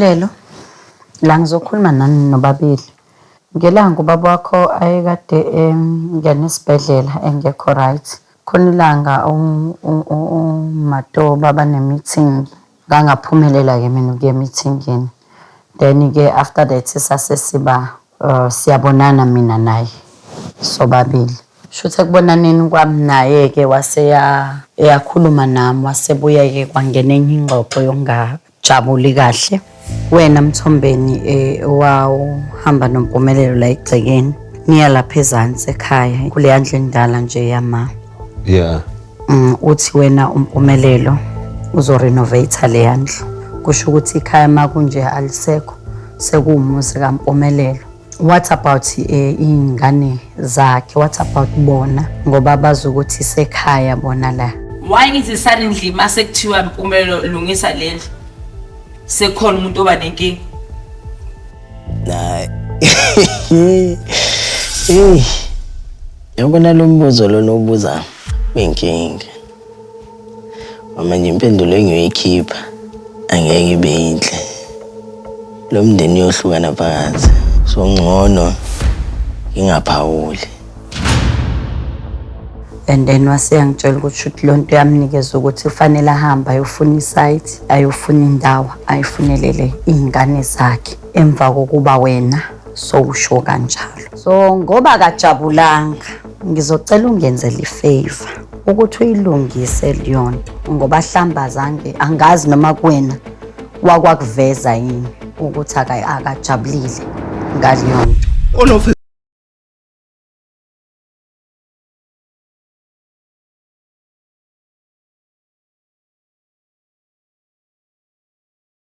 Mpumelelo, la ngizokhuluma nani nobabili. Ngelanga ubaba wakho ayekade engena esibhedlela engekho right. Khona ilanga uMato baba ne-meeting. Ngangaphumelela-ke mina ukuya e-meeting-ini. Then-ke after that sase siba siyabonana mina naye sobabili. Shuthi ekubonaneni kwami naye-ke wase eyakhuluma nami wasebuya-ke kwangena enye ingxoxo yokungajabuli kahle. Wena Mthombeni owawuhamba noMpumelelo la egcekeni niya lapha ezansi ekhaya kuleya ndlu endala nje yama. Yeah. Uthi wena uMpumelelo uzorenovate leya ndlu. Kusho ukuthi ikhaya makunje alisekho sekuwumuzi kaMpumelelo. What about iy'ngane zakhe? What about bona? Ngoba bazi ukuthi isekhaya bona la. Why ngithi suddenly mase kuthiwa Mpumelelo lungisa le ndlu sekukhona umuntu oba nenkinga? Hayi. Hey. Yabona lo mbuzo lona obuza uyinkinga. Manje impendulo engiyoyikhipha angeke ibe yinhle. Lo mndeni uyohlukana phakathi. So ngcono ngingaphawuli. And then wase yangitshela ukuthi shuthi leyo nto yamnikeza ukuthi kufanele ahambe ayofuna isite, ayofuna indawo, ayifunelele iy'ngane zakhe emva kokuba wena sowusho kanjalo. So ngoba akajabulanga, ngizocela ungenzele ifavor ukuthi uyilungise leyo nto ngoba hlambe azange angazi noma kuwena wakwakuveza yini ukuthi akajabulile ngaleyo nto. All of